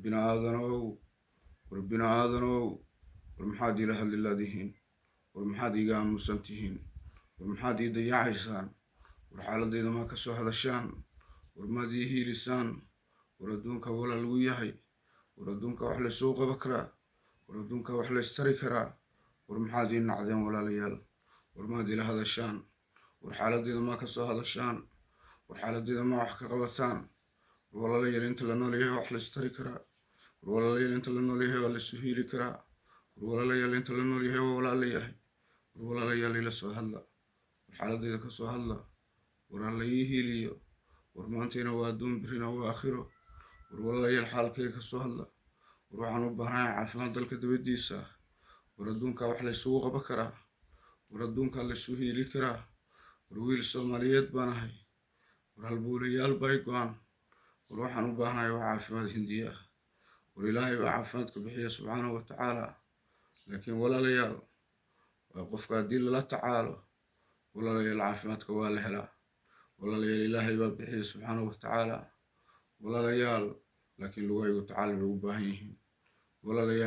Bini aadanow, war bini aadanow, war maxaad iila hadli laadihiin? War maxaad iiga aamusan tihiin? War maxaad ii dayacaysaan? War xaaladayda maa ka soo hadashaan? War maad ii hiilisaan? War adduunka walaa lagu yahay. War adduunka wax laysuu qaban karaa. War adduunka wax laystari karaa. War maxaad ii nacdeen, walaalayaal? War maad ila hadashaan? War xaaladayda maa ka soo hadashaan? War xaaladayda maa wax ka qabataan? War walaalayaal, inta la nool yahay wax laystari karaa. War walaalayaal, inta la nool yahay waa laysu hiili karaa. War walaalayaal, inta la nool yahay waa walaalayahay. War walaalayaal, ila soo hadla. War xaaladayda ka soo hadla. War ha la ii hiiliyo. War maantayna waa adduun, birina waa aakhiro. War walaalayaal, xaalkayga ka soo hadla. War waxaan u baahanahay caafimaad dalka dibaddiisa ah. War adduunkaa wax laysugu qaban karaa. War adduunkaa laysu hiili karaa. War wiil Soomaaliyeed baan ahay. War halbuulayaal bay go-an. War waxaan u baahanahay wax caafimaad Hindiya ah. War Ilaahay baa caafimaadka bixiya, subxaanahu wa tacaala, laakiin walaalayaal, waa qofka haddii lala tacaalo, walaalayaal, caafimaadka waa la helaa. Walaalayaal, Ilaahay baa bixiya, subxaanahu wa tacaala, walaalayaal, laakiin lugahaygu tacaal bay u baahan yihiin, walaalayaal.